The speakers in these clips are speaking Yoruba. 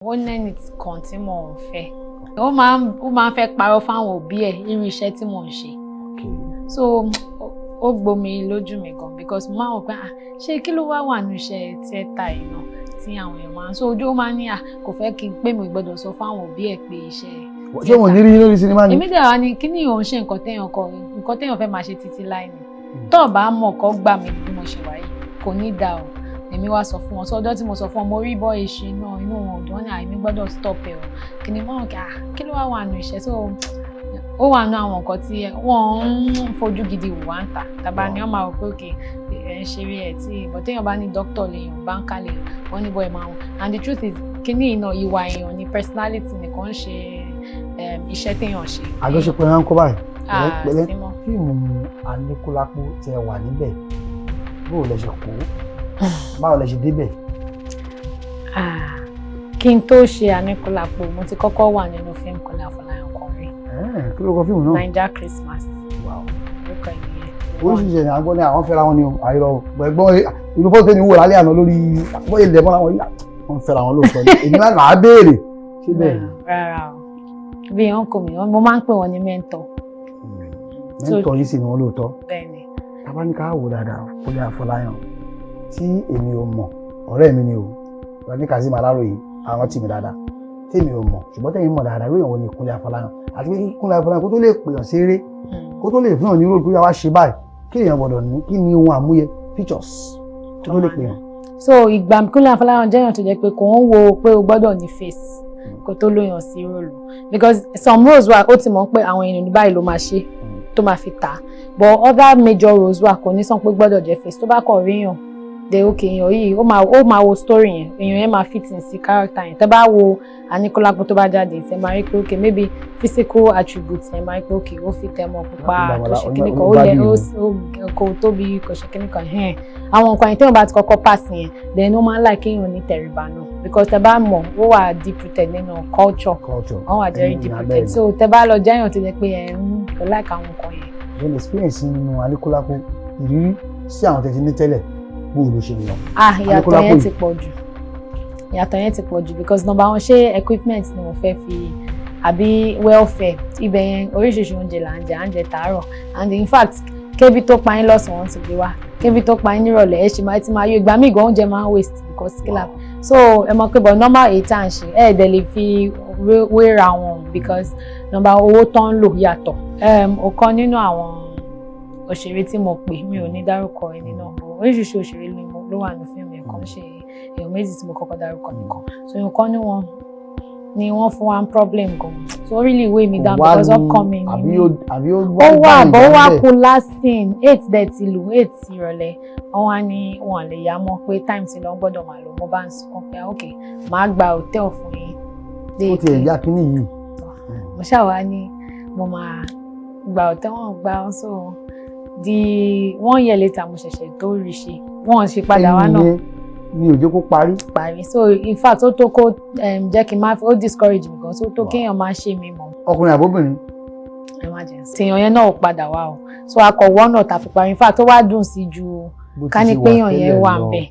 Ó lẹ́ni kan tí mò ń fẹ́. Ó máa ń fẹ́ parọ́ fáwọn òbí ẹ̀ irú iṣẹ́ tí mò ń ṣe. So ó gbomi lójú mi gan, because mo máa ń wò pé, ah, ṣé kí ló wá wà nínú iṣẹ́ tíátà yìí náà tí àwọn èèyàn máa ń so ojú? Ó máa ń ní à kò fẹ́ kí n pé mi gbọ́dọ̀ sọ fáwọn òbí ẹ̀ pé iṣẹ́ Ṣé wọn ò ní rí yín lórí sinimá ni? Èmi dẹ̀ wá ní kí ni òun ṣe, nǹkan téèyàn kọ, nǹkan téèyàn fẹ́ máa ṣe títí láì ní. Tó o bá mọ̀ kọ́ gbà mí bí mo ṣe wà yìí, kò ní dáa o. Èmi wá sọ fún wọn. Sọ ọjọ́ tí mo sọ fún wọn, mo rí bọ́ ìṣe náà, inú wọn ò dùn. Wọ́n ní àìmí gbọ́dọ̀ stop ẹ̀ o. Kí ni mọ́ kí ló wá wà nù iṣẹ́? So ó wà nù àwọn nǹkan tí wọ́n ń fojú gidi wò wá ń tà tàbá ni wọ́n máa rò pé òkè ẹ̀ ń ṣeré ẹ̀ tí ìbọn téèyàn bá ní dókítà lèèyàn, banker lèèyàn, wọ́n ní bọ́ ẹ̀ máa wọn. And the truth is, kíní iná ìwà èèyàn ni, personality nìkan ń ṣe iṣẹ́ téèyàn ṣe. Àjọṣepọ̀ yẹn ń kó báyìí. Ah, pẹ̀lẹ́. Símọ́. Fíìmù Aníkúlápó tẹ wà níbẹ̀, báwo lẹ ṣe kó, báwo lẹ ṣe débẹ̀? Ah, kí n tó ṣe Aníkúlápó, mo ti kọ́kọ́ wà nínú fíìmù Kúnlé Afọláyan kan rí. Kí ló kọ fíìmù náà? Naija Christmas. Orúkọ ìnìyẹn. Oríṣiríṣi ẹ̀yàn àgbọ̀n ní àwọn fẹ́ra wọn ni o. Àìrọ̀ ẹ̀gbọ́n irú fọ́tò tẹ́mi wò lálẹ́ àná lórí bóyá ilẹ̀ mọ́ra wọn yìí, wọ́n fẹ́ra wọn lóòótọ́ ni. Èmi máa máa béèrè, ṣé bẹ́ẹ̀ ni? Rárá o, bí uncle mi, mo máa ń pè wọ́n ní mentor. Mentor yìí sì ni wọ́n lóòótọ́. Bẹ́ẹ̀ ni. Tábà ní ká wò dáadáa, Kúnlé Afọláyan tí èmi ò mọ̀, ọ̀rẹ́ mi ni o, ní Kazeem Aláròyé, àwọn tì mí dáadáa tí èmi ò mọ̀, ṣùgbọ́n tẹ̀yin mọ̀ dáadáa, lóyún wọn ni Kúnlé Afọláyan. Àti pé kí Kúnlé Afọláyan kó tó lè pèèyàn ṣeré, kó tó lè fún yàn ní role pé wá ṣe báyìí, kí èèyàn gbọ́dọ̀ ní, kí ni ohun àmúyẹ, features kó tó lè pèèyàn? So ìgbà Kúnlé Afọláyan jẹ́ èèyàn tó jẹ́ pé kò ń wo pé o gbọ́dọ̀ ní face kó tó lóyàn sí role, because some roles wà, ó ti mọ̀ pé àwọn èèyàn ní báyìí ló máa ṣe tó máa fi tà, but other major roles wà, kò ní sọ pé gbọ́dọ̀ jẹ́ face. Tó bá kọ̀ ríyàn de, ok, èèyàn yìí ó máa wo story yẹn, èèyàn yẹn máa fit in sí character yẹn. Tẹ́ bá wo Aníkúlápó tó bá jáde, tẹ́ máa rí pé ok, maybe physical attributes yẹn, máa rí pé ok, ó fi tẹmọ pupa tó ṣe kíní kan, ó lẹ, ó kò tóbi, kò ṣe kíní kan hẹ́n. Àwọn nǹkan yẹn téèyàn bá ti kọ́kọ́ pass yẹn, then ó máa ń like kéèyàn ní tẹríba náà, because tẹ́ bá mọ̀, ó wà deep rooted nínú culture. Culture. Wọ́n wà very deep rooted. So tẹ́ bá lọ jẹ́yàn tó jẹ́ pé ẹ̀ ń kò like àwọn nǹkan yẹn. Ṣe experience nínú Aníkúlápó, ìrírí sí àwọn tẹ̀sí ní tẹ́lẹ̀, bó ló ṣe lọ? Ah, ìyàtọ̀ yẹn ti pọ̀ jù, ìyàtọ̀ yẹn ti pọ̀ jù, because number one, ṣé equipment ni mo fẹ́ fi àbí welfare ibẹ̀ yẹn? Oríṣiríṣi oúnjẹ là ń jẹ, à ń jẹ tàárọ̀, and in fact, kébi tó pa yín lọ́sàn-án, wọ́n ti gbé wá. Kébi tó pa yín nírọ̀lẹ́, ẹ ṣì máa ti máa yó. Ìgbà míì gan, oúnjẹ máa ń waste, because kí la. So ẹ mọ̀ pé, but normal èyí tá à ń ṣe, ẹ dẹ̀ lè fi wéra wọn, because number owó tó ń lò yàtọ̀. Ọ̀kan nínú àwọn òṣèré tí mo pè, mi ò ní dárúkọ ẹni náà, oríṣiríṣi òṣèré ló wà ní fíìmù yẹn, kàn ṣe èèyàn méjì tí mo kọ́kọ́ dárúkọ nìkan. So nǹkan ní wọn ni wọ́n fún wa problem gan, so ó really weigh me down, because upcoming ni mí. Ó wà bó wá kú last scene, 8 dẹ̀ ti lù, 8 ìrọ̀lẹ́. Wọ́n wá ní wọn lè yá mọ́, pé time ti lọ, gbọ́dọ̀ máa lọ. Mo bá ń sunkún pé ok, màá gba hotel fún yín. Ó ti ẹ̀ yá kínní yìí. Mo ṣàwá ní mo máa gba hotel, wọn gba. So di one year later, mo ṣẹ̀ṣẹ̀ tó rí ṣe, wọ́n ṣe padà wá náà. Ní ò jẹ́ kó parí. Parí. So in fact, ó tó kó jẹ́ kí n máa, ó discourage mi gan, so tó kéèyàn máa ṣe mi mọ̀. Ọkùnrin àbóbìnrin? Ẹ má jẹ́ tèèyàn yẹn náà ò padà wá o. So akọ̀wọ́ náà tàfi parí. In fact, ó wá dùn sí ju ká ní péyàn yẹn wà ń bẹ̀.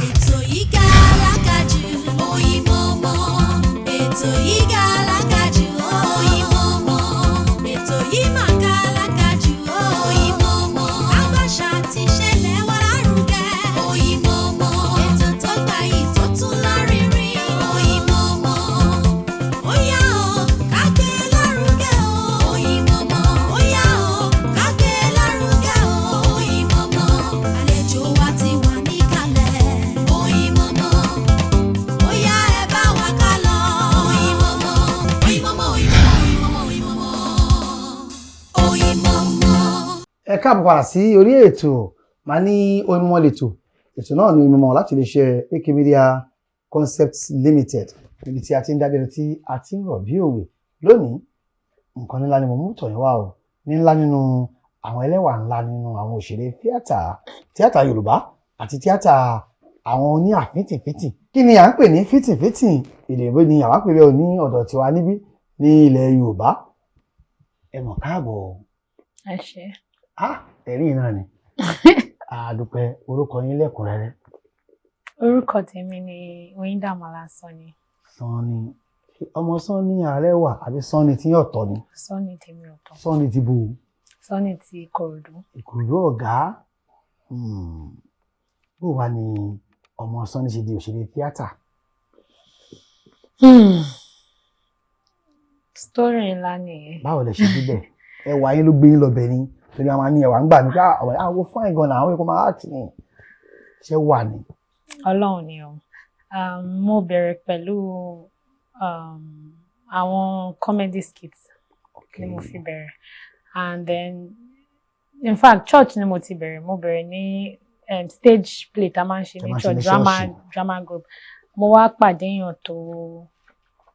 Ètò yìí ga alágàjù, Oyinmomo. Ètò yìí ga alágàjù, Oyinmomo. Ètò yìí mà ga alágàjù, Oyinmomo. Àbàṣà ti ṣẹlẹ̀ wá lárugẹ, Oyinmomo. Ètò tó gbayì tó tún lárinrin, Oyinmomo. Ó yá o, ká gbé lárugẹ o, Oyinmomo. Ó yá o, ká gbé lárugẹ o, Oyinmomo. Àlejò wa ti wà níkàlẹ̀, Oyinmomo. Ó yá, ẹ bá wa ká lọ, Oyinmomo. Oyinmomo, Oyinmomo, Oyinmomo, Oyinmomo. Ẹ káàbọ̀ padà sí orí ètò. Màá ní Oyinmomo lètò, ètò náà ní Oyinmomo láti lè ṣe AK Media Concepts Limited, níbi tí a ti ń dábẹ́rẹ́ tí a ti ń rọ̀ bí òwe. Lónìí, nǹkan ńlá ni mo mú tọ̀yìn wá o, ní ńlá nínú àwọn ẹlẹ́wà ńlá nínú àwọn òṣèré tíátà, tíátà Yorùbá àti tíátà àwọn oní àfíntìfíntì. Kí ni à ń pè ní fíntìfíntì? Èdè ìbò ni àwọn pè bẹ́ẹ̀ ní ọ̀dọ̀ tiwa níbí ní ilẹ̀ Yorùbá. Ẹ mọ̀ káàbọ̀. Ẹ ṣé. Ah, ẹ̀rí náà ni. A dúpẹ́. Orúkọ yín lẹ́kùnrẹ́rẹ́? Orúkọ tèmi ni Oyindamola Sanni. Sanni, ọmọ Sanni Arẹwà àbí Sanni tí ọ̀tọ̀ ni? Sanni tèmi ọ̀tọ̀. Sanni ti bo? Sanni ti Ìkòròdú. Ìkòròdú ọ̀gá. Bó wà ní ọmọ Sanni ṣe di òṣèré tíátà? Story ńlá nìyẹn. Báwo lẹ ṣe débẹ̀? Ẹwà yín ló gbé yín lọ bẹ̀ ni? Torí àwọn ní ẹwà ń gbà mí pé àwọn àwọn fine gan náà, àwọn ẹ̀kọ́ máa act ni. Ṣé wà ní? Ọlọ́run ni o. Mo bẹ̀rẹ̀ pẹ̀lú àwọn comedy skits ni mo fi bẹ̀rẹ̀, and then, in fact, church ni mo ti bẹ̀rẹ̀. Mo bẹ̀rẹ̀ ní stage play tá a máa ń ṣe Tẹ́ ní máa ń ṣe church, ní drama, ṣọ́ọ̀ṣì. drama group. Mo wá pàdé èèyàn tó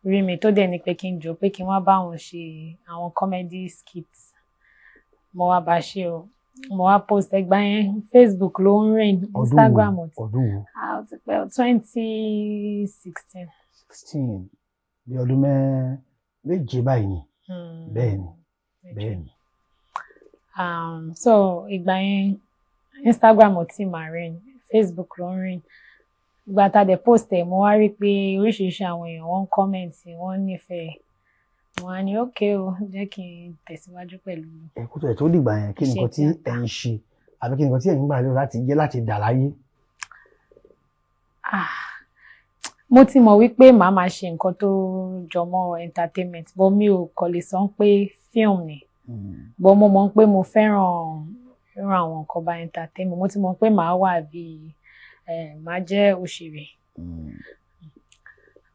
rí mi, tó dẹ̀ ní pé kí n jọ pé kí n wá bá òun ṣe àwọn comedy skits. Mo wá bá ṣe o, mo wá post ẹgbà yẹn. Facebook ló ń rìn. Ọdún wo? Instagram ò tí. Ọdún wo? Ah, ó ti pẹ́, 2016. 16, bí ọdún 7 báyìí ni. Bẹ́ẹ̀ ni, bẹ́ẹ̀ ni. So ìgbà yẹn Instagram ò tí máa rìn, Facebook ló ń rìn. Ìgbà tá a dẹ̀ post ẹ̀, mo wá rí pé oríṣiríṣi àwọn èèyàn, wọ́n ń comment, wọ́n nífẹ̀ẹ́. Mo wá ní okay o, jẹ́ kí n tẹ̀síwájú pẹ̀lú Ẹ kó tó ẹ̀ tó dìgbà yẹn, kí ni iṣẹ́ nǹkan tí tíátà. ẹ̀ ń ṣe, àbí kí ni nǹkan tí ẹ̀ ń gbà lérò láti jẹ́, láti dà láyé? Ah, mo ti mọ̀ wípé màá máa ṣe nǹkan tó jọmọ́ entertainment, but mi ò kàn lè sọ pé film ni, but mo mọ̀ pé mo fẹ́ràn irú àwọn nǹkan bá entertainment. Mo ti mọ̀ pé màá wà bíi màá jẹ́ òṣèré,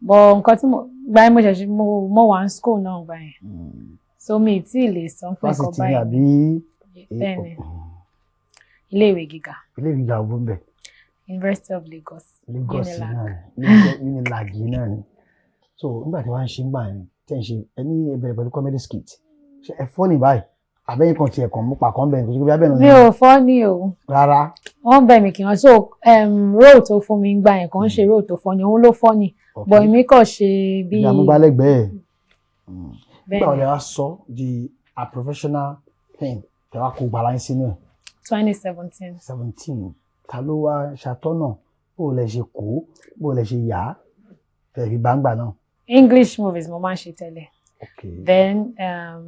but nǹkan tí mo gbà yẹn, mo ṣẹ̀ṣẹ̀ mo wà ní school náà gbà yẹn, so mi ì tí ì lè sọ pé nǹkan Fásitì ni báyìí. àbí? Bẹ́ẹ̀ ni, iléèwé gíga. Ilé ìwé gíga wo ń bẹ̀? University of Lagos. Lagos. Unilag. Náà ni Unilag yìí náà ni. So nígbà tí wàá ń ṣe ń gbà yẹn, tẹ́ ń ṣe, ẹ ní ẹ bẹ̀rẹ̀ pẹ̀lú comedy skit, ṣe ẹ fọ́ ní báyìí, àbẹ́yìn kan tiẹ̀ kàn mú pa kan bẹ̀rẹ̀ nítorí pé abẹ́nu? Mi ò fọ́ ní o. Rárá? Wọ́n bẹ̀ mí kí wọ́n so role tó fún mi gbà yẹn kàn ń ṣe role tó fọ́ ni, òun ló fọ́ ni, but èmi kàn ṣe bí Ìyá amúgbálẹ́gbẹ̀ẹ́. Bẹ́ẹ̀ Nígbà wo ni. lẹ wá sọ di a professional thing, tẹ wá kó gbàlá yín sínú ẹ̀? 2017. 17. Ta ló wá ṣàtọ́nà? Bó o lẹ ṣe kó, bó o lẹ ṣe yá tẹ fi gbangba náà? English movies mo máa ń ṣe tẹ́lẹ̀. Then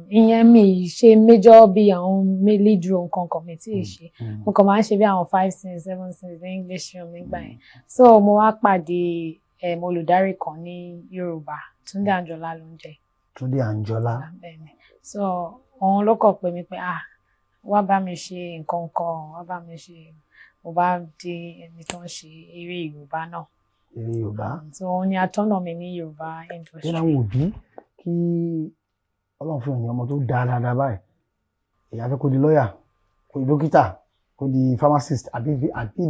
ìyẹn mi ì ṣe major bí àwọn lead role nǹkan kan, mi tí ì ṣe. Mo kàn máa ń ṣe bí àwọn five scenes, seven scenes ní English film nígbà yẹn. So mo wá pàdé olùdarí kan ní Yorùbá, Túndé Àjọlá ló ń jẹ́. Túndé Àǹjọlá. Bẹ́ẹ̀ni. So òun ló kọ̀ pé mi pé, ah, wá bá mi ṣe nǹkan kan, wá bá mi ṣe. Mo bá di ẹni tó ń ṣe eré Yorùbá náà. Eré Yorùbá. So òun ni atọ́nà mi ní Yorùbá industry. Nínú àwọn òbí, kí Ọlọ́run fún ènìyàn ọmọ tó dáa dáadáa báyìí, èyí á fẹ́ kó di lọ́ọ̀yà, kó di dókítà, kó di pharmacist, àbí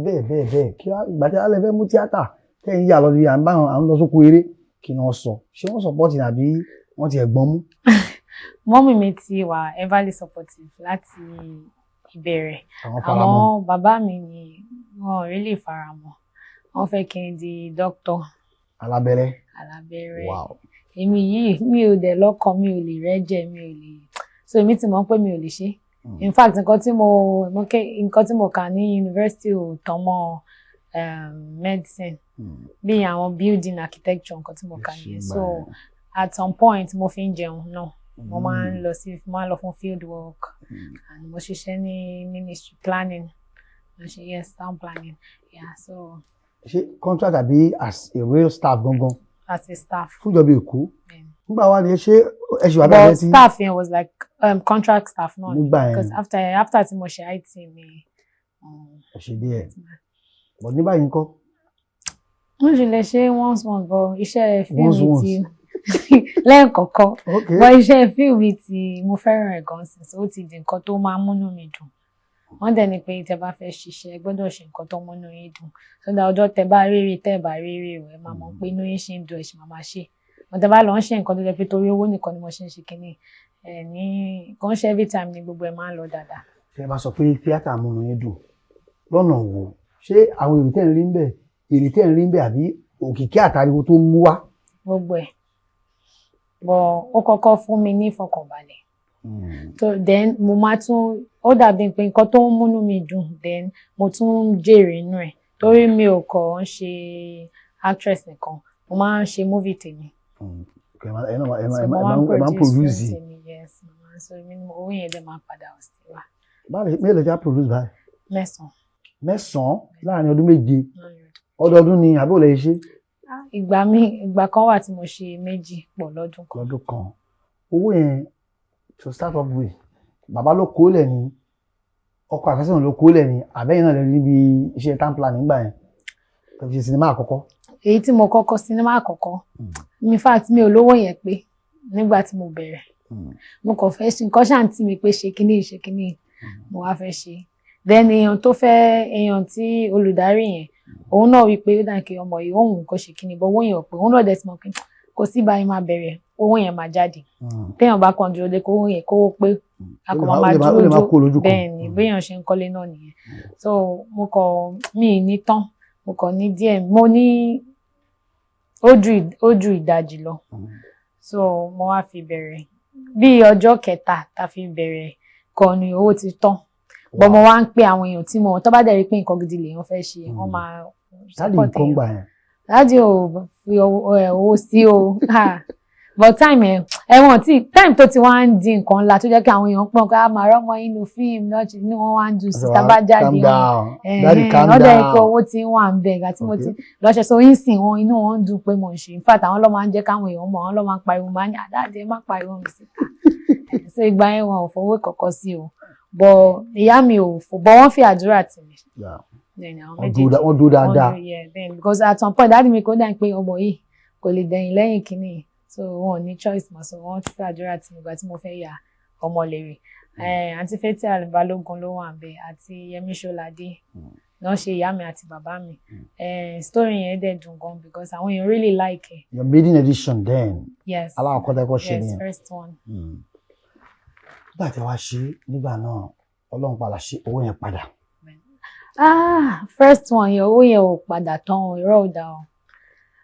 bẹ́ẹ̀ bẹ́ẹ̀ bẹ́ẹ̀. Kí ìgbà tí alẹ́ fẹ́ mú tíátà tẹ́ ń yà lọ bí à ń bá à ń lọ sóko eré, kí ni wọ́n sọ? Ṣé wọ́n support ni àbí wọ́n ti ẹ̀gbọ́n mú? Mummy mi ti wà everly supportive láti ìbẹ̀rẹ̀. Àwọn faramọ́. Àmọ́ bàbá mi ni wọn ò really faramọ́. Wọ́n fẹ́ kí n di doctor. Alábẹ́rẹ́. Alábẹ́rẹ́. Èmi yìí, mi ò dẹ̀ lọ́kàn, mi ò lè rẹ́jẹ̀, mi ò lè. So èmi ti mọ̀ pé mi ò lè ṣe. In fact, nǹkan tí mo kà ní university ò tán mọ́ medicine, bí àwọn building architecture, nǹkan tí mo kà nìyẹn. So at some point, mo fi ń jẹun náà. Mo máa ń lọ fún field work and mo ṣiṣẹ́ ní ministry planning. Mo ṣe, yes, town planning, yeah, so. Ṣé contract àbí as a real staff gangan? As a staff. Fúnjọba Èkó? Yeah. Nígbà wa ni ṣé ẹ ṣì wà But bẹ́ẹ̀ tí? staff yẹn was like contract staff náà ni. Nígbà yẹn. Because after tí mo ṣe IT mi. Ẹ ṣe díẹ̀, but ní báyìí ńkọ́? Mo ṣì lè ṣe once once, but iṣẹ́ Once fíìmù once. ti lẹ́ẹ̀kọ̀ọ̀kan. But iṣẹ́ fíìmù ti mo fẹ́ràn ẹ̀ gan sí, so ó ti di nǹkan tó máa ń múnú mi dùn. Wọ́n dẹ̀ ní pé tẹ́ bá fẹ́ ṣiṣẹ́, ẹ gbọ́dọ̀ ṣe nǹkan tó múnú yín dùn, so that ọjọ́ tẹ́ bá rírì, tẹ́ bá rírì o, ẹ máa mọ̀ pé inú yín ṣì ń dùn, ẹ ṣì máa máa ṣe. Wọ́n tẹ́ bá lọ ń ṣe nǹkan tó jẹ́ pé torí owó nìkan ni mo ṣe ń ṣe kínní ẹ̀ ní kò ń ṣe every time ni gbogbo ẹ̀ máa ń lọ dáadáa. Ṣé ẹ bá sọ pé tíátà múnú yín dùn lọ́nà wo? Ṣé àwọn èrò tẹ́ ń rí ń bẹ̀, èrè tẹ́ ń rí ń bẹ̀, àbí òkìkí àtàriwo tó ń mú wá? Gbogbo ẹ̀, but ó kọ́kọ́ fún mi ní ìfọkànbalẹ̀. So then mo máa tún, ó dàbí pé nǹkan tó ń múnú mi dùn, then mo tún ń jèrè inú ẹ̀. Torí mi ò kọ̀ ń ṣe actress nìkan, mo máa ń ṣe movie tèmi. Ẹ máa ẹ máa ẹ So máa mo ẹ máa ń máa ń produce film produce. tèmi, yes. Mo máa ń, so èmi ni owó yẹn dẹ̀ máa ń padà sí wa. Báwo mélòó lè produce báyìí? 9. 9 láàrin ọdún 7. Ọdọọdún ni àbí ò lè ṣe? Ah, ìgbà mi, ìgbà kan wà tí mo ṣe méjì pọ̀ lọ́dún kan. Lọ́dún kan. Owó yẹn, to start up with, bàbá ló kó lẹ̀ ní, ọkọ àfẹ́sọ̀nà ló kó lẹ̀ ní, àbẹ́yìn náà lè rí bí iṣẹ́ town plan nígbà yẹn tó fi ṣe sinimá àkọ́kọ́? Èyí tí mo kọ́kọ́, sinimá àkọ́kọ́, in fact, mi ò lówó yẹn pé nígbà tí mo bẹ̀rẹ̀. Mo kàn fẹ́ ṣe nǹkan ṣáà ń tì mí pé ṣe kíní, ṣe kíní. Mo wá fẹ́ ṣe. Then èèyàn tó fẹ́, èèyàn tí olùdarí yẹn, òun náà wí pé ó dà kí ọmọ yìí, òun kò ṣe kíní bọ́, owó yẹn ò pé. Òun náà dẹ̀ ti mọ̀ pé kò sí báyìí máa bẹ̀rẹ̀, owó yẹn máa jáde. Téèyàn bá kàn dúró de kó owó yẹn kówó pé, a kò máa Ó lè máa ó lè dúró máa dúró kó lójú kan. Bẹ́ẹ̀ ni, béèyàn ṣe ń kọ́lé náà nìyẹn. So mo kàn, mi ì ní tán, mo kàn ní díẹ̀, mo ní ó ju ìdajì lọ. So mo wá fi bẹ̀rẹ̀. Bí ọjọ́ kẹta tá fi bẹ̀rẹ̀ kan ni owó ti tán bọ́. Mo wá ń pe àwọn èèyàn tí mo tó bá dẹ̀ rí pé nǹkan gidi lèèyàn fẹ́ ṣe, wọ́n máa Daddy support nǹkan èèyàn. gbà yẹn? Daddy ò fi owó sí o. Ah, but time ẹ ẹ̀wọ̀n tí time tó ti wá ń di nǹkan ńlá tó jẹ́ kí àwọn èèyàn pọ̀ ká máa rọ́mọ inú fíìmù náà ní wọ́n wá ń dùn sí tá bá jáde. Calm down, daddy, calm Wọ́n dẹ̀ down. kó owó tí ń wà ń bẹ̀ ìgbà tí mo ti lọ́ṣẹ̀, so ń sìn wọn, inú wọn ń dùn pé mo ń ṣe. In fact, àwọn ló máa ń jẹ́ káwọn èèyàn mọ̀, àwọn ló máa ń pariwo, máa ń ní àdáàdé má pariwo mi síta. So ìgbà yẹn wọn ò fowó kọ̀kọ́ sí o, but ìyá mi ò fò, but wọ́n fi àdúrà tì mí. Then àwọn Wọ́n méjèèjì wọ́n dúró dáadáa. wọ́n dúró, yeah, then because at some point daddy mi kò dà pé ọmọ yìí kò lè dẹ̀yìn lẹ́yìn kínní, so wọn ò ní choice mọ́, so wọ́n fi àdúrà tì mí ìgbà tí mo fẹ́ ya Ọmọlèrè. Àǹtí Fathia Balógun ló wà ńbẹ̀ àti Yẹmí Ṣọ́ládé náà ṣe ìyá mi àti bàbá mi. Story yẹn dẹ̀ dùn gan because àwọn èèyàn really like ẹ̀. Your maiden edition then? Yes. Alákọ̀ọ́kọ́ tẹ́kọ̀ ṣe Yes. nìyẹn? First one. Nígbà tí wàá ṣe nígbà náà, Ọlọ́run padà ṣe owó yẹn padà? Ah, first one yẹn, owó yẹn ò padà tán o, irọ́ ò dá o,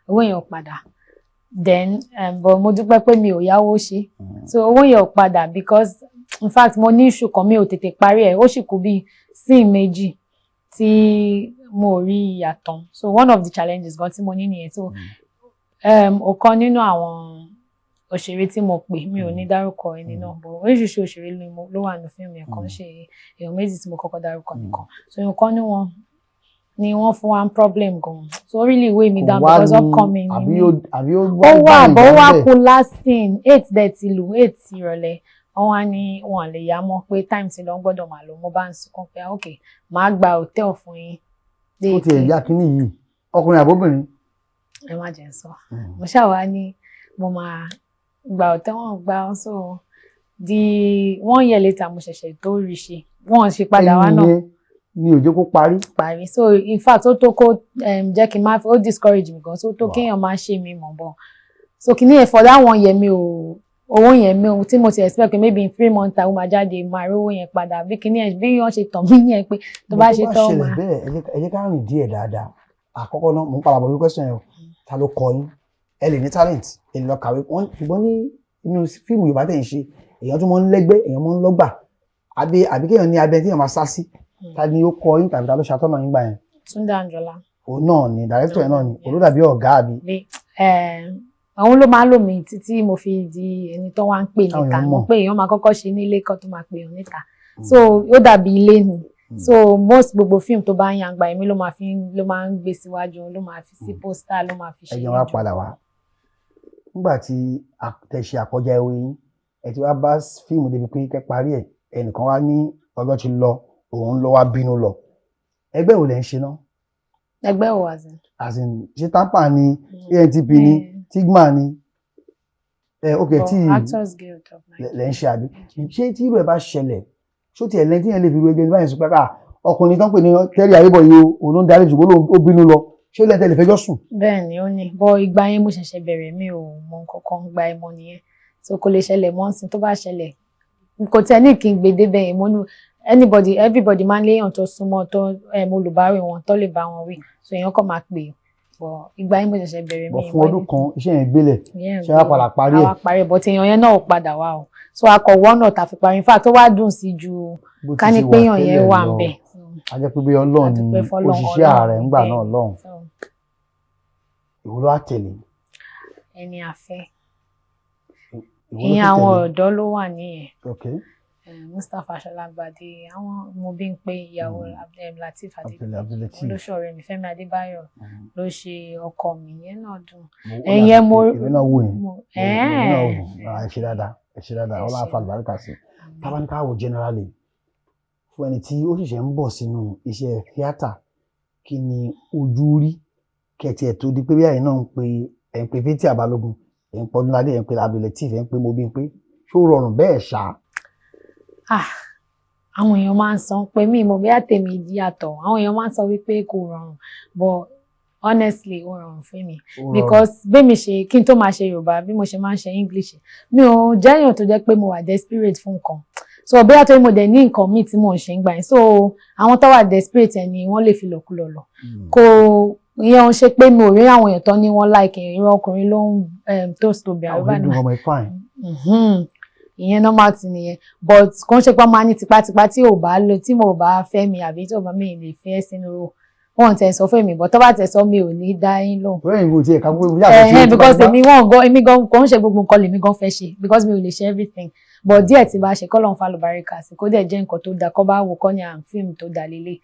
owó yẹn ò padà then, but mo dúpẹ́ pé mi ò yáwó ṣe. So owó yẹn ò padà because in fact mo ní issue kan, mi ò tètè parí ẹ̀, ó sì kù bíi scene méjì tí mo rí ìyàtọ̀. So one of the challenges gan tí mo ní nìyẹn. So ọ̀kan nínú àwọn òṣèré tí mo pè, mi ò ní dárúkọ ẹni náà, but oríṣiríṣi òṣèré ló wà nínú fíìmù yẹn, kàn ṣe èèyàn méjì tí mo kọ́kọ́ dárúkọ nìkan. So nǹkan ní wọn ni wọ́n fún wa ń problem gan, so ó really weigh me down because upcoming ni mí. Àbí ó Ó wà bó wá kú last scene, 8 dẹ̀ ti lù, 8 ìrọ̀lẹ́. Wọ́n wá ní wọn lè yá mọ́ pé time ti lọ, ń gbọ́dọ̀ máa lọ. Mo bá ń sunkún pé ok, màá gba hotel fún yín. Ó tiẹ̀ yá kínní yìí, ọkùnrin àbóbìnrin? Ẹ má jẹ́ n sọ. Mo ṣáà wá ní mo máa gba hotel, wọn gba. So di one year later mo ṣẹ̀ṣẹ̀ tó rí ṣe, wọ́n ṣe padà wá náà. Ẹni yẹn ni ò jẹ́ kó parí. Parí. So in fact ó tó kó jẹ́ kí n má, ó discourage mi gan, so ó tó kéèyàn má ṣe mí mọ̀ bọ̀. So kìíní yẹn, for that one year, mi ò owó yẹn, mi ò tí mo ti expect pé maybe in 3 months time ó máa jáde, máa rí owó yẹn padà, bí kìíní yẹn bí wọ́n ṣe tàn mí yẹn pé tó bá ṣe tán ṣẹlẹ̀ máa. Bẹ́ẹ̀, ẹ jẹ́ ká rìn díẹ̀ dáadáa. Àkọ́kọ́ náà, mò ń padà bọ̀ lórí question yẹn o. Ta ló kọ yín? Ẹ lè ní talent, ẹ lè lọ kàwé wọ́n, ṣùgbọ́n ní inú fíìmù Yorùbá tẹ̀ ń ṣe, èèyàn tún mọ́ ń lẹ́gbẹ́, èèyàn mọ́ ń lọ́gbà, àbí kéèyàn ní abẹ tí èèyàn máa sá sí. Ta ni ó kọ yín tàbí ta ló ṣàtọ́nà yín gbà yẹn? Túndé Àǹjọlá. Òun náà ni director yẹn náà ni? Òun ló dàbí ọ̀gá àbí? Àwọn ló máa ń lò mí títí mo fi di ẹni tó wá ń pè Táwọn níta. èèyàn Mo mọ̀. pé èèyàn máa kọ́kọ́ ṣe nílé kan tó máa pè yàn níta, so ó dàbí ilé ni. So most gbogbo fíìmù tó bá ń yàngbà, èmi ló máa fi ló máa ń gbé síwájú, ló máa fi sí poster, ló máa fi ṣe Ẹ jẹ́ wá níjọ. padà wá nígbà tí tẹ ṣe àkọjá ewé yín, ẹ ti wá bá fíìmù débi pé kẹ́ parí ẹ̀, ẹnìkan wá ní ọjọ́ ti lọ, òun lọ wá bínú lọ. Ẹgbẹ́ wo lẹ ń ṣe náà? Ẹgbẹ́ ò wá sí. As in, ṣé TAMPAN ni, ANTP ni, Tigma ni? Ẹ ok, tí Actors Guild of Nigeria. Lẹ ń ṣe àbí? Ṣé tí irú ẹ bá ṣẹlẹ̀, ṣó tiẹ̀ lẹ́yìn tí yẹn lè fi ru ẹgbẹ́ báyìí sọ pé ah, ọkùnrin tó ń pè ní Terry Ayébọ̀ yìí o, òun ló ń darí, ṣùgbọ́n ó bínú lọ, ṣé lẹ́tẹ̀ lè fẹjọ́ sùn? Bẹ́ẹ̀ ni, ó ní bọ́ ìgbà yẹn mo ṣẹ̀ṣẹ̀ bẹ̀rẹ̀, mi ò mọ nǹkan kan gba ẹmọ nìyẹn, so kò lè ṣẹlẹ̀ mọ́ nsìn. Tó bá ṣẹlẹ̀, kò tẹ́ ní kí n gbé débẹ̀ yẹn. Mo ní anybody, everybody máa ń léèyàn tó súnmọ́ tó olùbáwí wọn tó lè bá wọn wí, so èèyàn kàn máa pè é. Bọ̀ ìgbà yẹn mo ṣẹ̀ṣẹ̀ bẹ̀rẹ̀. Bọ̀ Mi fún ọdún kan iṣẹ́ yẹn gbélẹ̀, ṣé wàá padà parí ẹ̀? Àwa parí ẹ̀, but èèyàn yẹn náà ò padà wá o. So a kọ̀ wọ́nà tá a fi parí. In fact, ó wá dùn sí ju Bó ti ká ní ṣe wà pé èèyàn yẹn tẹ́lẹ̀ wà lọ. ń bẹ̀. A jẹ́ pé bí Ọlọ́run ni A dúpẹ́ fọ́lọ́run, òṣìṣẹ́ ààrẹ Ọlọ́run, ńgbà bẹ́ẹ̀ náà ni. lọ́hùn. So, Ìwo ló wá tẹ̀lé? Ẹni àfẹ́. Ìwo ló Ìyẹn tún àwọn tẹ̀lé? ọ̀dọ́ ló wà nìyẹn. Mustapha Ṣọlágbadé, àwọn mo bí ń pé ìyàwó Lateef Abdul Adébíyì Abdul ló ṣọ̀rẹ́ mi, Fẹ́mi Adébáyọ̀ ló ṣe ọkọ mi, ìyẹn náà dùn. Mo- Ẹ̀yẹn mo Èmi náà wò yín. Èmi náà wò. Ah, ẹ ṣe dáadáa, ẹ ṣe dáadáa. Ẹ Ọlọ́run á ṣé. fa àlùbáríkà sí. Tá bá ní ká wò generally, fún ẹni tí ó ṣẹ̀ṣẹ̀ ń bọ̀ sínú iṣẹ́ tíátà, kí ni ojú rí kẹ̀tì ẹ̀ tó di pé bí àyìn náà ń pe, ẹ̀ ń pe Fathia Balogun, ẹ̀ ń pe Ọdúnládé, ẹ̀ ń pe Abdulateef, ẹ̀ ń pe Mobímpé, ṣó rọrùn bẹ́ẹ̀ ṣá? Ah, àwọn èèyàn máa ń sọ pé mi mọ̀ bí àtẹ̀mí yàtọ̀. Àwọn èèyàn máa ń sọ wípé kò rọrùn, but honestly, ó rọrùn fún mi. Ó rọrùn. Because bẹ́mi ṣe, kí n tó máa ṣe Yorùbá, bí mo ṣe máa ń ṣe English, mi ò jẹ́ èèyàn tó jẹ́ pé mo wà desperate fún nǹkan. So bóyá torí mo dẹ̀ ní nǹkan míì tí mò ń ṣe ń gbà yẹn, so àwọn tó wà desperate ẹ̀ ni wọ́n lè fi lọ̀kulọ̀ lọ. Kò ìyẹn ò ṣe pé mi ò rí àwọn èèyàn tó ní wọ́n like irọ́ ọkùnrin ló ń toast obìnrin. Àwọn ìdùn ọmọ ẹ̀ fine. Ìyẹn normal ti nìyẹn, but kò ń ṣe pé wọ́n máa ní tipátipá tí ò bá lò, tí mo bá fẹ́ mi àbí tí ò bá mi lè fẹ́ sínú, wọn tẹ̀ sọ fún mi, but tó bá tẹ̀ sọ, mi ò ní dá yín lóhùn. Bẹ́ẹ̀ ni kò tiẹ̀ ká gbogbo yàtọ̀ sí Because èmi wọn gan, èmi gan, kò ń ṣe gbogbo nǹkan lèmi gan fẹ́ ṣe, because mi ò lè ṣe everything, but díẹ̀ tí bá ṣe, kọ́ lọ́n fa lùbáríkà sí, kó dẹ̀ jẹ́ nǹkan tó dáa, kọ́ bá wò kọ́ ní à ń fíìmù tó dáa lélẹ̀.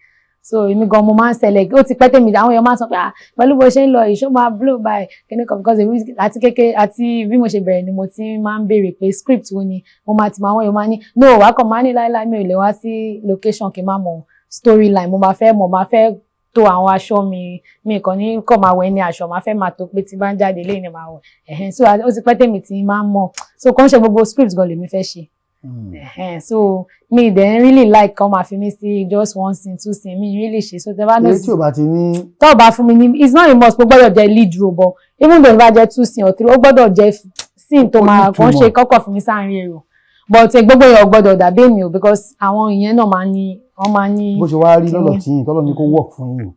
So èmi gan mo máa ń ṣẹlẹ̀, ó ti pẹ́ tèmi, àwọn èèyàn máa ń sọ pé, ah, pẹ̀lú bó ṣe ń lọ yìí, ṣó máa blow by kíní kan? Because èmi àti kékeré àti bí mo ṣe bẹ̀rẹ̀ ni mo ti máa ń béèrè pé script wo ni mo máa ti máa, àwọn èèyàn máa ní no, wàá kàn máa ní láéláé, mi ò lè wá sí location kí n má mọ storyline. Mo máa fẹ́ mọ̀, máa fẹ́ to àwọn aṣọ mi, mi kàn ní kàn máa wẹ̀ ní aṣọ, máa fẹ́ máa tó pé tí bá ń jáde lẹ́yìn ni máa wọ̀ ẹ̀hẹ́n. So ó ti pẹ́ tèmi tí máa ń mọ̀, so kàn ṣe gbogbo script gan lèmi fẹ́ ṣe ẹ̀hẹ́n. So mi dẹ̀ really like kàn máa fi mí sí just one scene, two scene, mi really ṣe. So tẹ bá Ilé notice tí ò bá ti ní tó bá fún mi ní, it's not a must pé ó gbọ́dọ̀ jẹ́ lead role, but even though bá jẹ́ two scene or three, ó gbọ́dọ̀ jẹ́ scene tó Ó máa kàn ṣe nítumọ̀. kọ́kọ́ fún mi sáàrin èrò, but gbogbo èèyàn gbọ́dọ̀ dàbí èmi o, because àwọn ìyẹn náà máa ní, wọ́n máa ní Bó ṣe wá rí kíní. lọ́dọ̀ tí yín tọ́lọ́ ní kó work fún yín,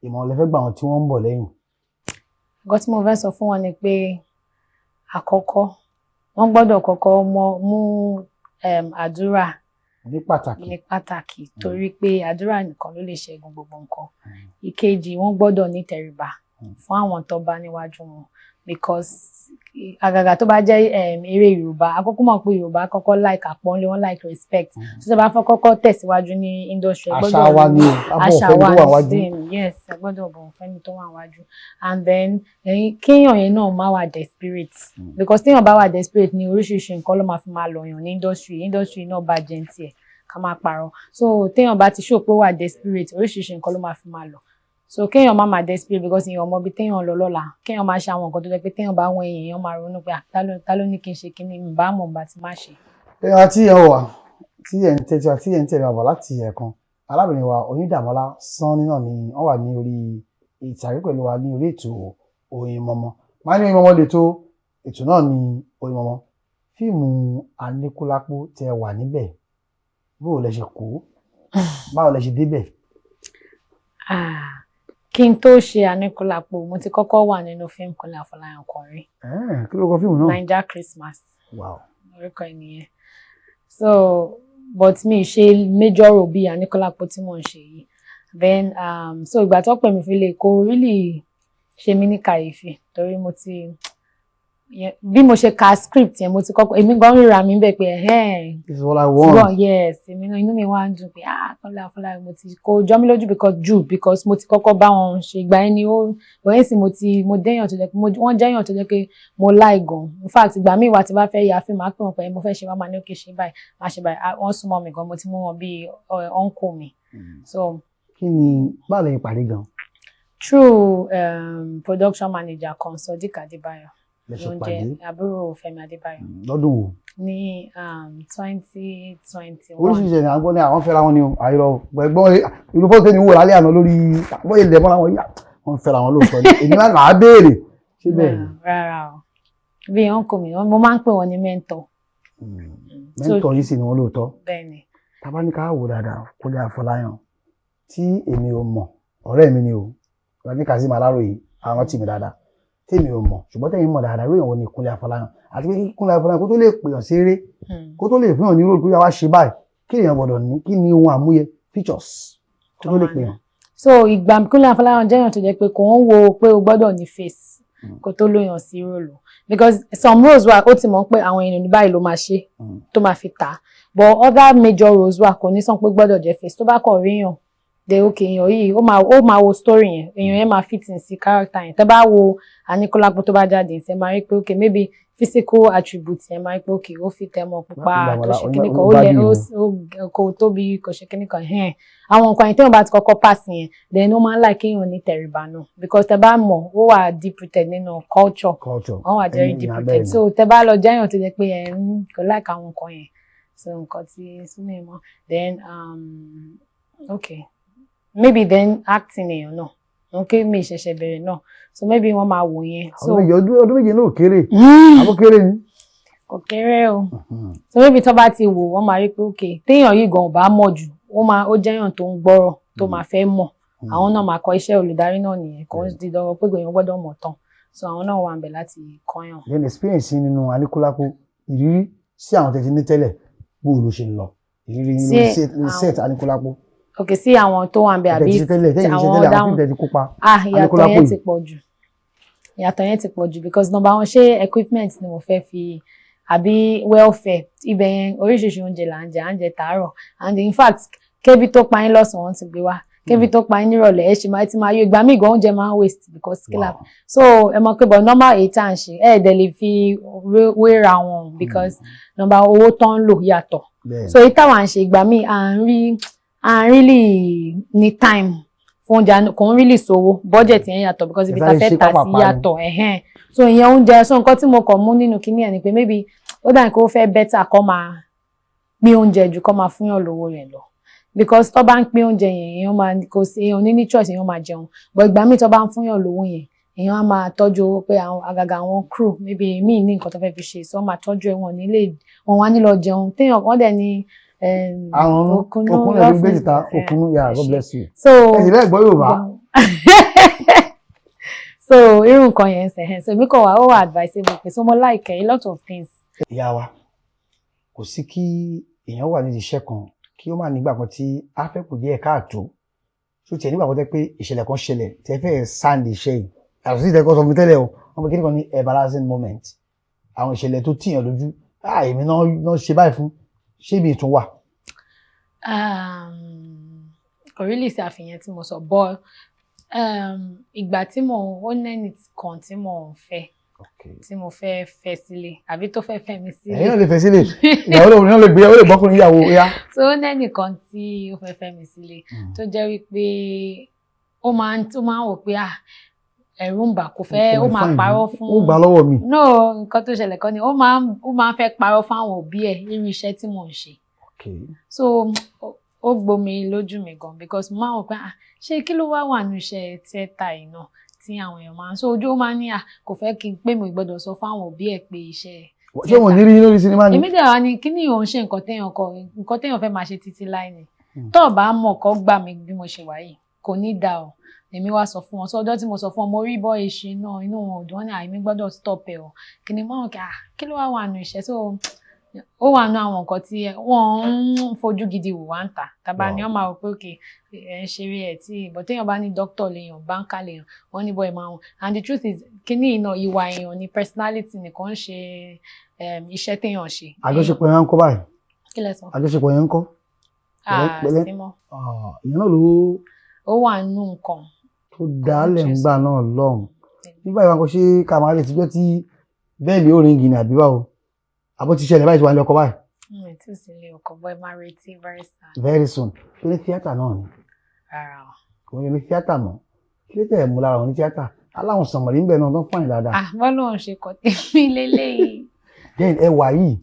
ìmọ̀ràn lẹ fẹ́ gbà wọn tí wọ́n ń bọ̀ lẹ́yìn? Nǹkan tí mo fẹ́ sọ fún wọn ni pé àkọ́kọ́, wọ́n gbọ́dọ̀ kọ́kọ́ mọ mú àdúrà ní pàtàkì. Ní pàtàkì, torí pé àdúrà nìkan ló lè ṣẹ́gun gbogbo nǹkan. Ìkejì, wọ́n gbọ́dọ̀ ní tẹríba fún àwọn tó bá níwájú wọn, because àgàgà tó bá jẹ́ eré Yorùbá, àkọ́kọ́ mọ̀ pé Yorùbá kọ́kọ́ like àpọ́nlé, wọ́n like respect. So tó bá fẹ́ kọ́kọ́ tẹ̀síwájú ní industry, ẹ Àṣà gbọ́dọ̀ wa ni o, ká bọ̀wọ̀ àṣà fẹ́ni wa tó wà wájú. Same, yes, ẹ gbọ́dọ̀ bọ̀wọ̀ fẹ́ni tó wà wájú. And then ẹ̀yin kéèyàn yẹn náà má wà desperate, because téèyàn bá wà desperate ní oríṣiríṣi nǹkan ló máa fi máa lọ̀yàn ní industry. Industry náà bàjẹ́ ní tiẹ̀, ká máa parọ́. So téèyàn bá ti show pé ó wà desperate, oríṣiríṣi nǹkan ló máa fi máa lọ. So kéèyàn má máa desperate, because èèyàn mọ ibi téèyàn lọ lọ́la. Kéèyàn máa ṣe àwọn nǹkan tó jẹ́ pé téèyàn bá wọ èèyàn máa ronú pé, ah, ta ló ní kí n ṣe kíní, mi bá mọ̀ bá ti má ṣe. Ẹ̀yin àti ẹ̀ wà tí ẹ̀ ń tẹ́tí àti ẹ̀ ń tẹ̀lé wa bọ̀ láti ẹ̀kan, arábìnrin wa Oyíndàmọ́lá Sanni náà ni wọ́n wà ní orí ìtàgé pẹ̀lú wa ní orí ètò Oyinmọmọ. Máa ní Oyinmọmọ lè tó ètò náà ní Oyinmọmọ. Fíìmù Aníkúlápó tẹ wà níbẹ̀, báwo lẹ ṣe kó, báwo lẹ ṣe débẹ̀? Ah, kí n tó ṣe Aníkúlápó, mo ti kọ́kọ́ wà nínú fíìmù Kúnlé Afọláyan kan rí. Kí ló kọ fíìmù náà? Naija Christmas. Orúkọ ẹ̀ nìyẹn. So but mi ṣe major role bíi Aníkúlápó tí mò ń ṣe yìí then. So ìgbà tó pè mí fi lè kó really ṣe mí ní kàyéfì, torí mo ti bí mo ṣe ka script yẹn, mo ti kọ́kọ́, èmi gan ríra mi bẹ́ẹ̀ pé ẹ̀hẹ́n. This is what I want. Well, yes, èmi náà, inú mi wá ń dùn pé, ah, Kúnlé Afọláyan, mo ti kò jọ mí lójú because jù because mo ti kọ́kọ́ bá wọn ṣe ìgbà yẹn ni ó wọ́n sì mo ti mo déyàn tó jẹ́ pé wọ́n jẹ́yàn tó jẹ́ pé mo like gan. In fact, ìgbà míì wà tí bá fẹ́ ya fíìmù, á pè wọ́n pé mo fẹ́ ṣe, wá máa ní òkè ṣe báyìí, máa ṣe báyìí. Ah, wọ́n súnmọ́ mi gan, mo ti mú wọn bíi uncle mi. So Kí ni, báwo lẹ pàdé gan? Through production manager kan, Sodiq Adébáyọ̀. Lẹ ṣe Ló ń pàdé? jẹ́ àbúrò Fẹ́mi Adébáyọ̀. Lọ́dún wo? Ní 2021. Oríṣiríṣi ẹ̀yàn àgbọ̀n ní àwọn fẹ́ra wọn ni o. Àìrọ̀ ẹ̀gbọ́n irú fọ́tò tèmi wò lálẹ́ àná lórí àgbọ̀n ilẹ̀ mọ́ra wọn yá, wọ́n fẹ́ra wọn lóòótọ́ ni. Èmi máa máa béèrè, ṣé bẹ́ẹ̀ ni? Rárá o, bí uncle mi, mo máa ń pè wọ́n ní mentor. Mentor yìí sì ni wọ́n lóòótọ́. Bẹ́ẹ̀ ni. Tá bá ní ká wò dáadáa, Kúnlé Afọláyàn tí èmi ò mọ̀, ọ̀rẹ́ mi ni o, Rani Kazeem Aláròyé, àwọn tì mí dáadáa tèmi ò mọ̀, ṣùgbọ́n tẹ̀yin mọ̀ dáadáa lóyún wọn ni Kúnlé Afọláyàn, àti pé kí Kúnlé Afọláyàn kó tó lè pèyàn ṣeré, kó tó lè fún yàn ní role kó yá wá ṣe báyìí, kí èèyàn gbọ́dọ̀ ní, kí ni ohun àmúyẹ features kó tó lè pè hàn. So ìgbà Kúnlé Afọláyan jẹ́ èèyàn tó jẹ́ pé kò ń wo pé o gbọ́dọ̀ ní face kó tó lóyàn sí role, because some roles wà, ó ti mọ̀ pé àwọn èèyàn ní báyìí ló máa ṣe tó máa fi tà á, but other major roles wà, kò ní sọ pé gbọ́dọ̀ jẹ́ face. Tó bá kàn ríyàn de, okay, èèyàn yìí ó máa wo story yẹn, èèyàn yẹn máa fit in sí character yẹn. Tẹ́ bá wo Aníkúlápó tó bá jáde, ṣe máa rí pé okay, maybe physical attributes yẹn, máa rí pé okay, ó fi tẹmọ pupa tó ṣe kíní kan, ó lẹ, ó kò tóbi, kò ṣe kíní kan hẹ́n. Àwọn nǹkan yẹn tí wọ́n bá ti kọ́kọ́ pass yẹn, then ó máa ń like kéèyàn ní tẹríba náà, because tẹ́ bá mọ̀, ó wà deep rooted nínú culture. Culture. Wọ́n wà very deep rooted. So tẹ́ bá lọ jẹ́yàn tó jẹ́ pé ẹ̀ ń kò like àwọn nǹkan yẹn, so nǹkan tí súnmọ́ mọ́. Then okay, maybe then acting èèyàn náà, okay, mi ṣẹ̀ṣẹ̀ bẹ̀rẹ̀ náà, so maybe wọ́n máa wò yẹn. So ọdún 7 náà kéré, àbó kéré ni? Kò kéré o. So maybe tó bá ti wò, wọ́n máa rí pé okay, téèyàn yìí gan ò bá mọ̀ jù, ó máa ó jẹ́yàn tó ń gbọ́rọ̀, tó máa fẹ́ mọ̀. Àwọn náà máa kọ́ iṣẹ́ olùdarí náà nìyẹn, kò ń di dandan pé èèyàn gbọ́dọ̀ mọ̀ tán, so àwọn náà wà ń bẹ̀ láti kọ́yàn. Then experience nínú Aníkúlápó, ìrírí sí àwọn tẹ̀sí ní tẹ́lẹ̀, bó ló ṣe lọ, ìrírí lórí set Aníkúlápó? Ok, sí àwọn tó wà ń bẹ àbí àwọn dáhùn tẹ́lẹ̀ kópa? Ah, ìyàtọ̀ yẹn ti pọ̀ jù, ìyàtọ̀ yẹn ti pọ̀ jù, because number one, ṣé equipment ni mo fẹ́ fi àbí welfare? Ibẹ̀ yẹn, oríṣiríṣi oúnjẹ là ń jẹ. À ń jẹ tàárọ̀, and in fact, kébi tó pa yín lọ́sàn-án, wọ́n ti gbé wá. Kébi tó pa yín nírọ̀lẹ́, ẹ ṣì máa ti máa yó. Ìgbà míì gan, oúnjẹ máa ń waste, because kí la. So ẹ mọ̀ pé, but normal èyí tá à ń ṣe, ẹ dẹ̀ lè fi wéra wọn, because number owó tó ń lò yàtọ̀. So èyí táwa ń ṣe, ìgbà míì à ń really ní time fún oúnjẹ, kò ń really sówó, budget yẹn yàtọ̀, because ibi tá a fẹ́ tà sí yàtọ̀ ẹ̀hẹ́n. So ìyẹn oúnjẹ. So nǹkan tí mo kàn mú nínú kinní ẹ̀ ni pé maybe ó dà ní kó fẹ́ better kó máa pín oúnjẹ ju kó máa fúnyàn lówó rẹ̀ lọ, because tó bá ń pín oúnjẹ yẹn, èèyàn máa kò sí, èèyàn ní choice, èèyàn máa jẹun. But ìgbà míì tó bá ń fúnyàn lówó yẹn, èèyàn á máa tọ́jú owó pé àwọn àgàgà àwọn crew, maybe míì ní nǹkan tó fẹ́ fi ṣe, so wọ́n máa tọ́jú ẹ̀, wọ́n nílé wọn wá nílọ jẹun téèyàn wọ́n dẹ̀ ní Àwọn okùnú ẹ̀mí gbé síta, okùnú yà. God bless you. So ẹ sì lẹ́gbọ́ Yorùbá. So irú nǹkan yẹn ṣe so èmi kàn wá, ó wà advisable pé, so mo like a lot of things. Ìyá wa, kò sí kí èèyàn wà nídìí iṣẹ́ kan kí ó má nígbà kan tí á fẹ́ kù díẹ̀ káàtó, tó tiẹ̀ nígbà kan tẹ́ pé ìṣẹ̀lẹ̀ kan ṣẹlẹ̀ tẹ́ fẹ́ sáǹdì iṣẹ́ yìí, yàtọ̀ sí ìtẹ́kọ̀ sọ fún mi tẹ́lẹ̀ o, wọ́n pe kí nìkan ní embarrassing moment, àwọn ìṣẹ̀lẹ̀ tó tìyàn lójú, ah, èmi náà ṣe báyìí fún, ṣé ibi ìtún wà? Kò really sí àfihàn tí mo sọ, but ìgbà tí mo ó nẹ́ni kan tí mo ń fẹ́, tí mo fẹ́ fẹ́ sílé, àbí tó fẹ́ fẹ́ mi sílé. Ẹ̀yin náà lè fẹ́ sílé, ìyàwó lòun náà lè gbé, ó lè bọ́kùnrin ìyàwó ya. So ó nẹ́nì kan tí ó fẹ́ fẹ́ mi sílé, tó jẹ́ wípé ó máa ń wò pé, ah, ẹ̀rù ń bà, kò fẹ́, ó máa parọ́ fún. Ó gbà lọ́wọ́ mi. No, nǹkan tó ṣẹlẹ̀ kan ni ó máa ń fẹ́ parọ́ fáwọn òbí ẹ̀ irú iṣẹ́ tí mò ń ṣe. So ó gbomi lójú mi gan, because mo máa ń wò pé, ah, ṣé kí ló wá wà nínú iṣẹ́ tíátà yìí náà tí àwọn èèyàn máa ń so ojú, ó máa ń ní, à, kò fẹ́ kí n pé mo gbọ́dọ̀ sọ fáwọn òbí ẹ̀ pé iṣẹ́. Ṣé wọn ò ní rí yín lórí sinimá ni? Èmi dẹ̀ wá ní kí ni òun ṣe, nǹkan téèyàn kọ, nǹkan téèyàn fẹ́ máa ṣe títí láì ní, tó o bá mọ̀ kọ́ gbà mí bí mo ṣe wà yìí, kò ní dáa o. Èmi wá sọ fún wọn. Sọ ọjọ́ tí mo sọ fún wọn, mo rí bọ́ ìṣe náà, inú wọn ò dùn. Wọn ní àìmí gbọ́dọ̀ stop ẹ o. Kí ni mọ́ kí, ah, kí ló wá wà nù iṣẹ́? So ó wà nù àwọn nǹkan tí wọ́n ń fojú gidi wò wá ń tà tàbá ni wọ́n máa wò pé okay, ẹ̀ ń ṣeré ẹ̀ tí, but téèyàn bá ní doctor lèèyàn, banker lèèyàn, wọ́n ní bọ́ ẹ̀ máa wọn. And the truth is, kíní iná ìwà èèyàn ni, personality nìkan ń ṣe iṣẹ́ téèyàn ṣe. Àjọṣepọ̀ yẹn ń kọ́ báyìí? Kí lẹ sọ? Àjọṣepọ̀ yẹn ń kọ́? Ah, pẹ̀lẹ́. Símọ́. Ìyẹn náà ló Ó wà nù nǹkan tó dálẹ̀ ńgbà náà lọ́hùn nígbà ìwà kan. Ṣé ká máa lè tijọ́ tí bell ó ring ní, àbí báwo? Àbó ti ṣẹlẹ̀ báyìí, tí wà ní ọkọ báyìí? Mi ò tí ì sí ilé ọkọ, bọ́ ẹ máa retí very soon. Very soon. Tó ní tíátà náà ni? Rárá o. Kò ní tíátà mọ́. Kí ló tẹ̀ mú lára wọn ní tíátà aláwọn sànmọ̀lì ń bẹ̀ náà tó ń fàyìn dáadáa? Ah, bọ́lá òun ṣe kọ́ tèmi lélẹ́yìí. Then ẹwà yìí,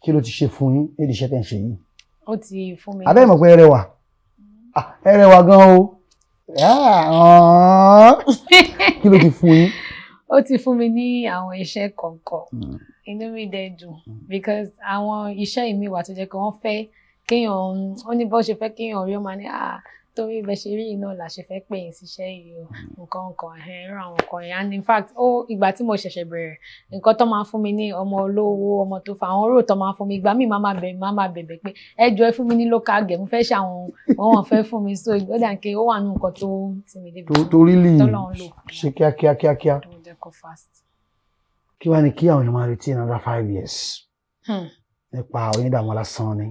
kí ló ti ṣe fún yín nídìí iṣẹ́ tẹ̀ ń ṣe yìí? Ó ti fún mi. Abẹ́ ìmọ̀ pé ẹ rẹwà. Ah, ẹ rẹwà gan o. Ah, kí ló ti fún yín? Ó ti fún mi ní àwọn iṣẹ́ kọ̀ọ̀kan. Inú mi dẹ̀ dùn, because àwọn iṣẹ́ mi wà tó jẹ́ pé wọ́n fẹ́ kéèyàn, ó ní bó ṣe fẹ́ kéèyàn rí, ó máa ní, ah, Torí bẹ́ẹ̀ ṣe rí iná la ṣe fẹ́ pè yín síṣẹ́ yìí o, nǹkan nǹkan ẹ̀hẹ́n, irú àwọn nǹkan yẹn. And in fact, ó ìgbà tí mo ṣẹ̀ṣẹ̀ bẹ̀rẹ̀, nǹkan tó máa ń fún mi ní ọmọ olówó, ọmọ tó fa àwọn role tó máa ń fún mi, ìgbà míì máa máa bẹ̀bẹ̀ pé ẹ jọ̀ọ́, ẹ fún mi ní local girl, mo fẹ́ ṣe àwọn wọn fẹ́ fún mi. So ó dà pé ó wà nínú nǹkan tó tì mí débi tó really tọ́lọ́run lò fún mi. Ṣe kíákíá kíákíá. Tó jẹ́ kó fast. Kí wàá ní kí àwọn èèyàn máa retí in another 5 years nípa Oyindamola Sanni?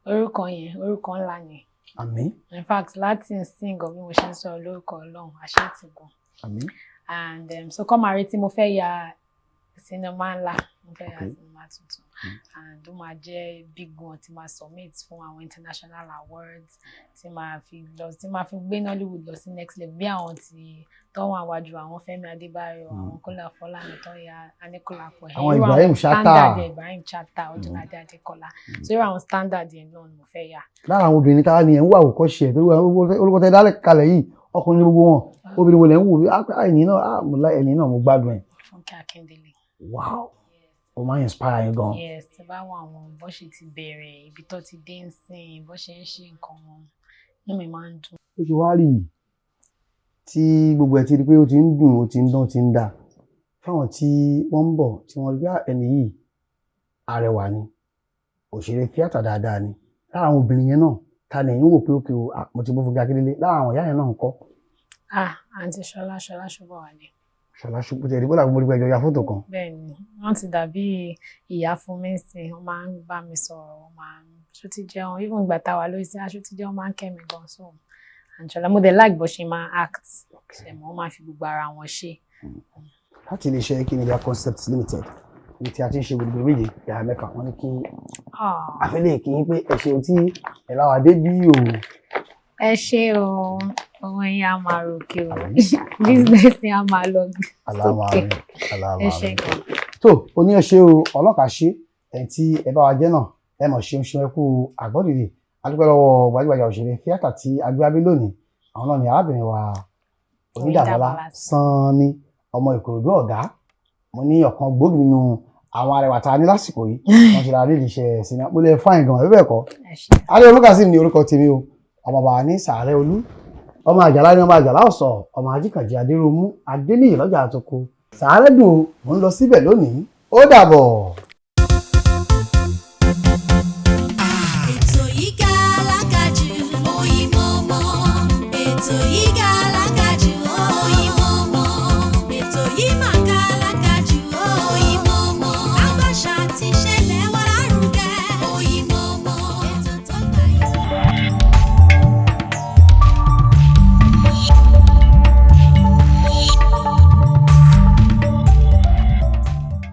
Orúkọ yẹn, orúkọ ńlá ni. Àmín. In fact, láti ìsìn gan, bí mo ṣe ń sọ, lórúkọ Ọlọ́run, àṣẹ ti gùn. Àmín. And so kọ́ máa retí, mo fẹ́ ya sinimá ńlá, mo fẹ́ ya sinimá tuntun, and ó máa jẹ́ big one tí máa submit fún àwọn international awards, tí máa fi lọ, tí máa fi gbé Nollywood lọ sí next level, bí àwọn tí tó wà wájú, àwọn Fẹ́mi Adébáyọ̀, àwọn Kọ́lá Fọlámi tó ń ya Aníkúlápó. Àwọn Ibrahim Chatta. Standard yẹn, Ibrahim Chatta, Ọdúnládé Adékọ́lá. So irú àwọn standard yẹn náà ni mo fẹ́ yà. Lára àwọn obìnrin táwa ni ẹ̀ ń wà àwòkọ́ṣe ẹ̀, torí orúkọ tẹ dálẹ̀ kalẹ̀ yìí, ọkùnrin ní gbogbo wọn. Obìnrin wo lẹ̀ ń wò bí ẹni náà? Ah, mo láì ẹni náà, mo gbádùn ẹ̀. Fúnkẹ́ Akíndélé. Wow, ó máa ń inspire yín gan. Yes, tí bá wọ àwọn bó ṣe ti bẹ̀rẹ̀, ibi tó ti dé ń sìn, bó ṣe ń ṣe nǹkan wọn, inú mi máa ń dùn. Ó ṣe wá rí i tí gbogbo ẹ̀ ti rí pé ó ti ń dùn, ó ti ń dán, ó ti ń dà fáwọn tí wọ́n ń bọ̀, tí wọ́n rí pé, "Ah, ẹni yìí arẹwà ni, òṣèré tíátà dáadáa ni." Lára àwọn obìnrin yẹn náà, ta ni ẹ̀yin wò pé ókè o, ah, mo ti bó Fúnkẹ́ Akíndélé, lára àwọn ìyá yẹn náà ń kọ́? Ah, Àǹtí Ṣọlá, Ṣọlá Ṣóbọ̀wálé. Ṣọlá ṣubú tẹ̀lé bọ́lá, mo rí pé ẹjọ́ ya fọ́tò kan. Bẹ́ẹ̀ ni, wọ́n ti dàbí ìyá fún mi sí. Wọ́n máa ń bá mi sọ̀rọ̀, wọ́n máa ń ṣó ti jẹun, even ìgbà tá a wà lórí sí aṣọ ti jẹun, máa ń kẹ́ mi gan. So Àǹtí Ṣọlá, mo dẹ̀ like bó ṣe máa act, ṣe mọ́, wọ́n máa fi gbogbo ara wọn ṣe. Láti iléeṣẹ́ AK Media Concepts Limited, ní tí a ti ń ṣe gbogbo méje yàrá mẹ́fà, wọ́n ní kí Ah. àfẹ́lẹ́ kí n pé ẹ ṣeun tí ẹ bá wa dé bí o. Ẹ ṣé o, owó yín á máa ròkè o, business yín á máa lọ sókè. Ẹ ṣé gan. Tó oní ẹ ṣe o, ọlọ́kà ṣe ẹ̀ tí ẹ bá wa jẹ́ náà, ẹ mọ̀ ṣeun ṣeun, ẹ kú àgbọ́dìde. Adúpẹ́ lọ́wọ́ gbajúgbajà òṣèré tíátà tí agbábí lónìí. Àwọn náà ni arábìnrin wa Oyindamola Sanni, ọmọ Ìkòròdú ọ̀gá. Mo ní ọ̀kan gbòógì nínú àwọn arẹwà tá a ní lásìkò yìí, wọ́n ṣe lára nídìí iṣẹ́ sinimá. Mo lè fáìn gan, ẹ bẹ́ẹ̀ kọ́? Ẹ ṣé. Adé Olúkàsím ní orúkọ tèmi o, ọmọ bàbá ní Sàárẹ̀ Olú, ọmọ Àjàlá ní ọmọ Àjàlá ọ̀sọ̀, ọmọ Ajíkànjẹ Adéròmú Adéníyì lọ́jà àtòkò Sàárẹ̀ dùn o. Mò ń lọ síbẹ̀ lónìí. Ó dàbọ̀.